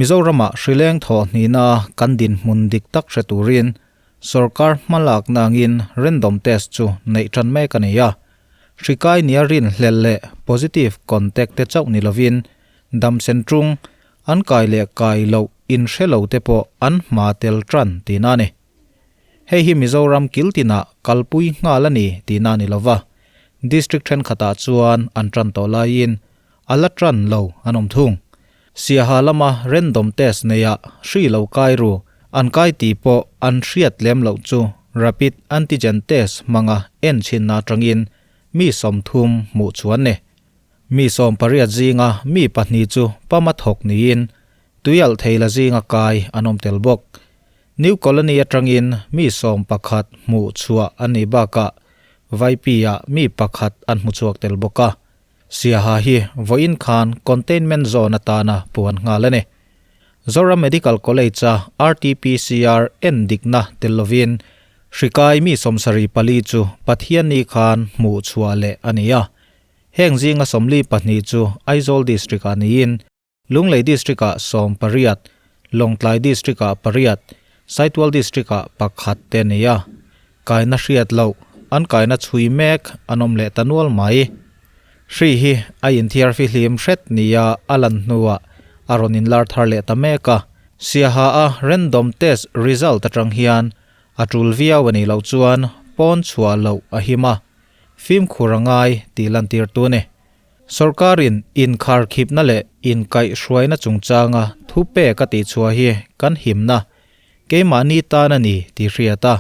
Mizorama hrileng thawh hnihna kan dinhmun dik tak hre turin sorkar hmalakna angin random test chu neih tan mek a ni a. Hri kai nia rinhlelh leh positive contact te chauh ni lovin damsen tung an kai leh kai loh inhre lo te pawh an hma tel tan tihna a ni. Hei hi Mizoram kiltinah kalpui nghal a ni tihna a ni lova, district thenkhatah chuan an tan tawh laiin a la tan lo an awm thung. Siaha lama random test neia hri lo kai ru an kai tih pawh an hriat lem loh chu rapid antigen test hmanga en chhinna atangin mi 30 hmuh chuan ni. Mi 18 zinga mi pahnih chu pama thawk niin tuialh thei la zinga kai an awm tel bawk. New Colony atangin mi 11 hmuh chhuah an nih bakah Vaipi-ah mi pakhat an hmu chhuak tel bawk a. Siaha hi vawiin khan containment zone atana puan nghal a ni. Zoram Medical College-a RT-PCR en dikna tel lovin hri kai mi 74 chu Pathianni khan hmuh chhuah leh a ni a. Heng zinga 42 chu Aizawl District-ah niin Lunglei District-ah 18, Lawngtlai District-ah pariat, Saitual District-ah pakhat te a ni a. Kaina hriat loh, an kaina chhui mek an awm leh ta nual mai. Hri hi a inthiar fihlim hret nia a lan hnuah a rawn inlar thar leh ta mek a. Siaha a random test result atang hian a tul viau a nih loh chuan pawn chhuah loh a him a, fimkhur a ngai tih lantir tu a ni. Sorkarin inkharkhipna leh inkaihhruaina chungchanga thupek a tihchhuah hi kan himna, keimahni tan a ni tih hriat a,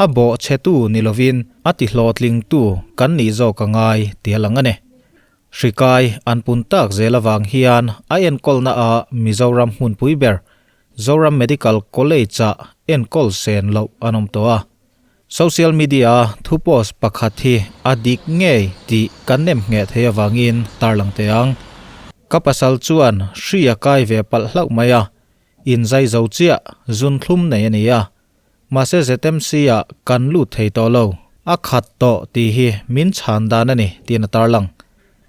a bawh chhetu ni lovin a tihlawhtlingtu kan nih zawk a ngai tih a lang a ni. Hri kai an pun tak zel avang hian a enkawlna ah Mizoram hmunpui ber Zoram Medical College-ah enkawl sen loh an awm tawh a. Social media-a thu post pakhat hi a dik ngei tih kan nem ngheh thei avangin tarlang teh ang. Ka pasal chuan hri a kai ve palh hlauh mai a, inzai zo chiah zun thlum nei a ni a. Mahse ZMC-ah kan lut thei tawh lo, a khat tawh tih hi min chhan dan a ni tiin a tarlang.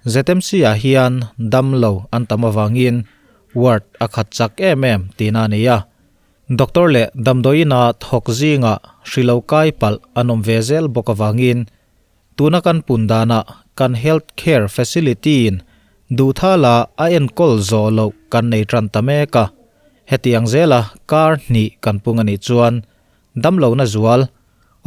ZMC-ah hian dam lo an tam avangin ward a khat chak em em tihna a ni a. Doctor leh damdawiina thawk zingah hri lo kai palh an awm ve zel bawk avangin tuna kan pun danah kan health care facility in duhthala a enkawl zawh loh kan nei tan ta mek a. Hetiang zela kar hnih kan pung a nih chuan damlohna zual,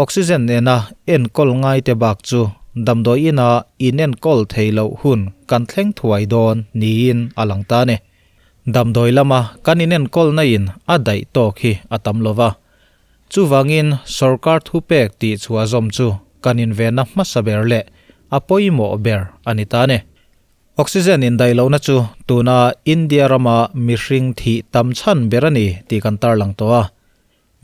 oxygen nena enkawl ngaite bak chu damdawiina inenkawl thei loh hun kan thleng thuai dawn niin a lang ta a ni. Damdawi lama kan inenkawlna in a daih tawk hi a tam lo va. Chuvangin sorkar thupek tih chhuah zawm chu kan invenna hmasa ber leh a pawimawh ber a ni ta a ni. Oxygen indaih lohna chu tuna India rama mihring thih tam chhan ber a ni tih kan tarlang tawh a.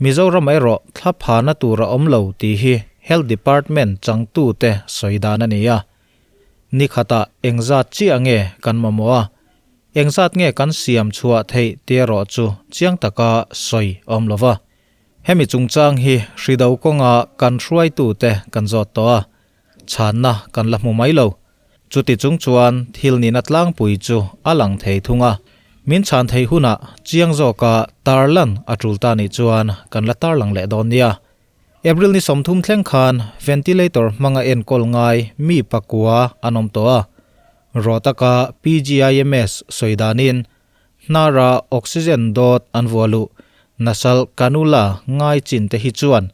Mizoram erawh thla phahna tur a awm lo tih hi Health Department changtute sawi dan a ni a. Ni khatah engzat chiah nge kan mamawh a, engzat nge kan siam chhuah theih tih erawh chu chiang taka sawi a awm lo va. Hemi chungchang hi hri do kawnga kan hruaitute kan zawt tawh a, chhanna kan la hmu mai lo. Chuti chung chuan thil nihna tlangpui chu a lang thei thung a, min chhan theih hunah chiang zawka tarlan a tul ta nih chuan kan la tarlang leh dawn nia. April ni 30 thleng khan ventilator hmanga enkawl ngai mi pakua an awm tawh a, Rawtaka PGIMS sawi danin hnara oxygen dawt an vuah luh nasal cannula ngai chin te hi chuan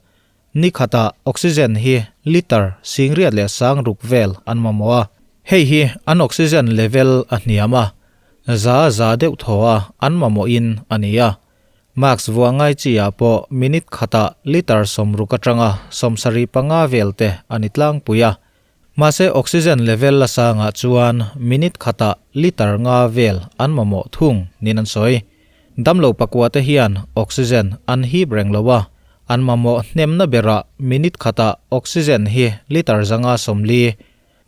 Ni khatah oxygen hi litre 86 vel an mamawh a, hei hi an oxygen level a hniam a, za za deuh thaw a an mamawhin a ni a. Mask vuah ngai chi ah pawh minute khatah litre 60 atanga 75 vel te a ni tlangpui a. Mahse oxygen level la sangah chuan minute khatah litre nga vel an mamawh thung niin an sawi. Damlo pakua te hian oxygen an hip reng lo a, an mamawh hnemna berah minute khatah oxygen hi litre 140,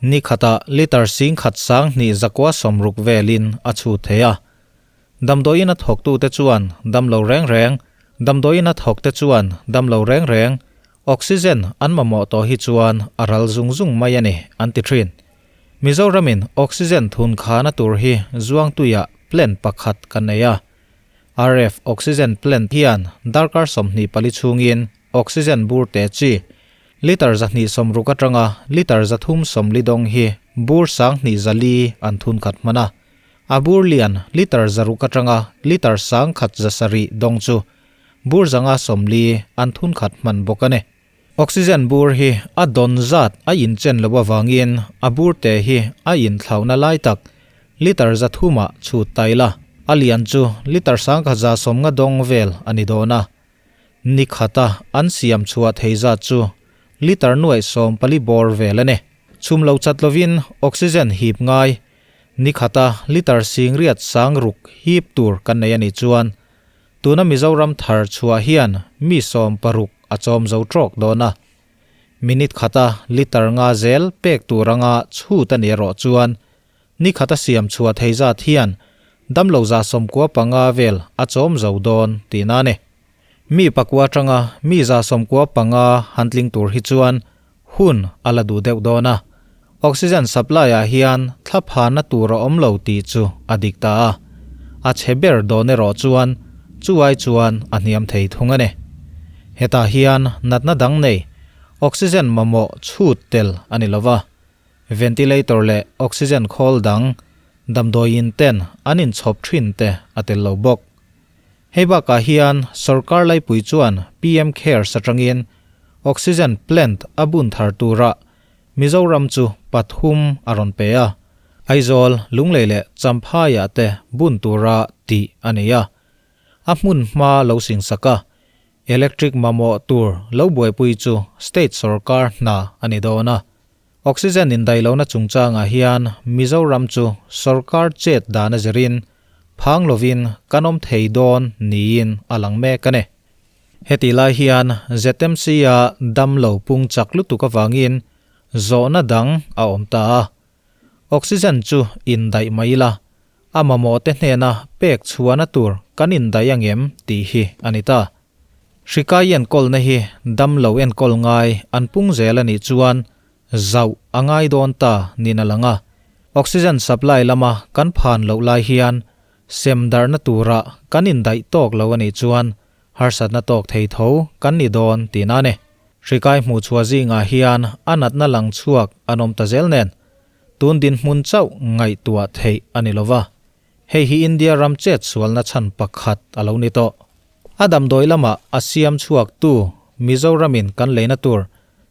ni khatah litre 1160 velin a chhut thei a. Damdawiin a thawktute chuan damlo reng reng, damdawiin a thawkte chuan damlo reng reng oxygen an mamawh tawh hi chuan a ral zung zung mai a ni, an ti thin. Mizoramin oxygen thun khana tur hi Zuangtuiah plant pakhat kan nei a. RF Oxygen Plant hian darkar 24 chhungin oxygen bur te chi litre 260 atanga litre 340 dawng hi bur 2400 an thun khat hman a. A bur lian litre 600 atanga litre 1700 dawng chu bur 540 an thun khat hman bawk a ni. Oxygen bur hi a dawn zat a inchen lo avangin a bur te hi a inthlauhna lai tak litre 300 ah chhut ta ila. A lian chu litre 1150 dawng vel a ni dawn a. Ni khata an siam chhuah thei zat chu litre 14 bawr vel a ni. Chhum lo chat lovin oxygen hip ngai ni khata litre 86,000 hip tur kan nei a nih chuan tuna Mizoram thar chhuah hian mi 16 a chawm zo trawk dawn a. Minute khata litre nga zel pek tur anga chhut a ni erawh chuan ni khata siam chhuah thei zat hian damlo 95 vel a chawm zo dawn tihna a ni. Mi pakua atanga mi 95 han tling tur hi chuan hun a la duh deuh dawn a. Oxygen supply ah hian thla phana tur a awm lo tih chu a dik ta a. A chhe ber dawn erawh chuan chu ai chuan a hniam thei thung a ni. Hetah hian natna dang nei oxygen mamawh chhut tel a ni lova. Ventilator leh oxygen khawl dang damdawiin ten an inchhawp thin te a tel lo bawk. Hei bakah hian sorkar laipui chuan PM Cares atangin oxygen plant a bun thar tura Mizoram chu pathum a rawn pe a, Aizawl, Lunglei leh Champhaiah te bun tura tih a nei a. A hmun hma lo singsak a, electric mamawh tur lo buaipui chu state sorkar hna a ni dawn a. Oxygen indaihlohna chungchangah hian Mizoram chu sorkar chet dan a zirin phang lovin kan awm thei dawn niin a lang mek a ni. Hetih lai hian ZMC-a damlo pung chak lutuk avangin zawhna dang a awm ta a. Oxygen chu indaih mai ila, a mamawh te hnena pek chhuahna tur kan indaih angem tih hi a ni ta. Hrikai enkawlna hi damlo enkawl ngai an pung zel a nih chuan zauh a ngai dawn ta niin a lang a. Oxygen supply lama kan phan loh lai hian sem darhna tura kan indaih tawk lo a nih chuan harsatna tawk thei tho kan ni dawn tihna a ni. Hrikai hmuh chhuah zingah hian a natna lang chhuak an awm ta zel nen tun dinhmun chauh ngaihtuah theih a ni lova. Hei hi India ram chet sualna chhan pakhat a lo ni tawh. A damdawi lamah a siam chhuak tu Mizoramin kan leina tur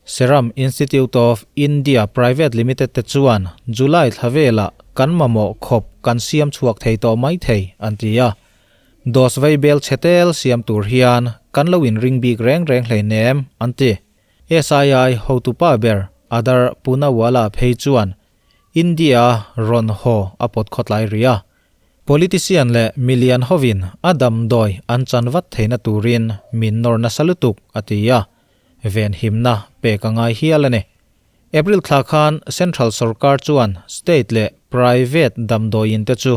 Serum Institute of India Private Limited te chuan July thla velah kan mamawh khawp kan siam chhuak thei tawh mai thei an ti a. Dose vei bel chhe tel siam tur hian kan lo inring bik reng reng hleinem an ti. SII hotupa ber Adar Poonawalla phei chuan India rawn haw a pawt khawtlai rih a. Politician leh milian hovin a damdawi an chan vat theihna turin min nawr nasa lutuk a ti a, venhimna pek a ngai hial a ni. April thla khan Central sorkar chuan state leh private damdawiin te chu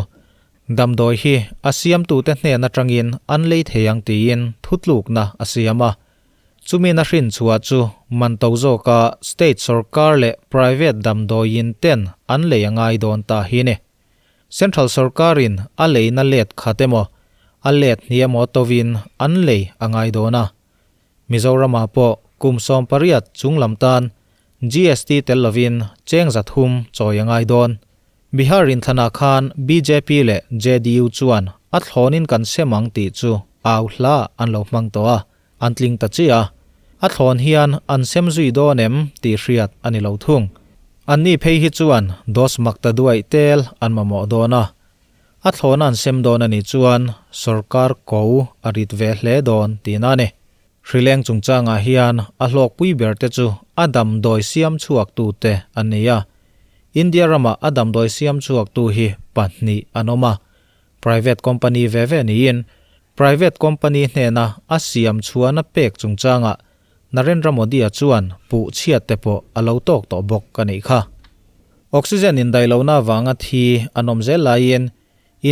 damdawi hi a siamtute hnen atangin an lei thei ang tiin thutlukna a siam a. Chumi na hrin chhuah chu man to zawka state sorkar leh private damdawiin ten an lei a ngai dawn ta hi ni. Central sorkarin a leina let khat emaw, a let hnih emaw tovin an lei a ngai dawn a. Mizoramah pawh kum 18 chunglam tan GST tel lovin cheng 300 chawi a ngai dawn. Bihar inthlanah khan bjp leh JDU chuan a thlawnin kan sem ang tih chu au hla an lo hmang tawh a, an tling ta chiah a. A thlawn hian an sem zui dawn em tih hriat a ni lo thung. Anni phei hi chuan dose mak ta duaih tel an mamawh dawn a. A thlawn an sem dawn a nih chuan sorkar ko a rit ve hle dawn tihna a ni. Hrileng chungchangah hian a hlawkpui ber te chu a damdawi siam chhuaktute an ni a. India ramah a damdawi siam chhuaktu hi pahnih an awm a. Private company ve ve niin private company hnena a siam chhuahna pek chungchangah Narendra Modi-a chuan puh chhiat te pawh a lo tawk tawh bawk a nih kha. Oxygen indaihlohna avanga thi an awm zel laiin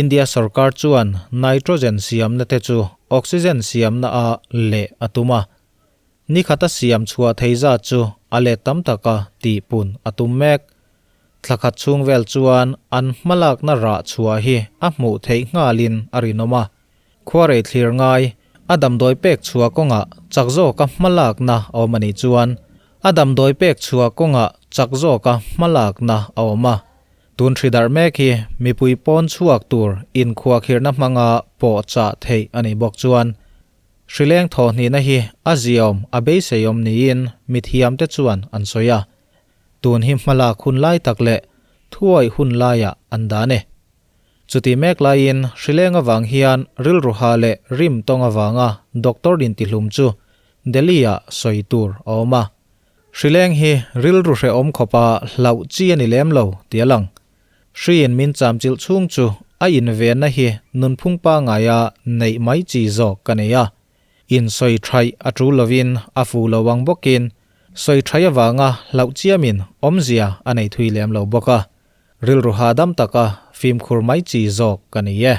India sorkar chuan nitrogen siamna te chu oxygen siamna a leh a tum a. Ni khata siam chhuah thei zat chu a let tam taka tihpun a tum mek. Thla khat chhung vel chuan an hmalakna rah chhuah hi a hmuh theih nghalin a rinawm a. Khuarei thlir ngai, a damdawi pek chhuah kawngah chak zawka hmalakna a awm a nih chuan a damdawi pek chhuah kawngah chak zawka hmalakna a awm a. Tun hri darh mek hi mipui pawn chhuak tur inkhuahkhirhna hmanga pawh chah theih a nih bawk chuan hrileng thawhhnihna hi a ziaawm a beiseiawm niin mithiamte chuan an sawi a. Tun hi hmalak hun lai tak leh thuawih hun laiah an dan e. Chuti mek laiin hrileng avang hian rilru ha leh rim tawng avanga doctor intihlum chu Delhi-ah sawi tur a awm a. Hrileng hi rilru hrehawm khawpa hlauh chi a ni lem lo tih a lang. Hriin min chamchilh chhung chu a invenna hi nunphung pangaia neih mai chi zawk ka nei a. Insawi thaih a tul lovin a fuh lo ang bawkin sawi thaih avanga hlauh chiamin awmzia a nei thui lem lo bawk a. Rilru hahdam taka fimkhur mai chi zawk ka ni e.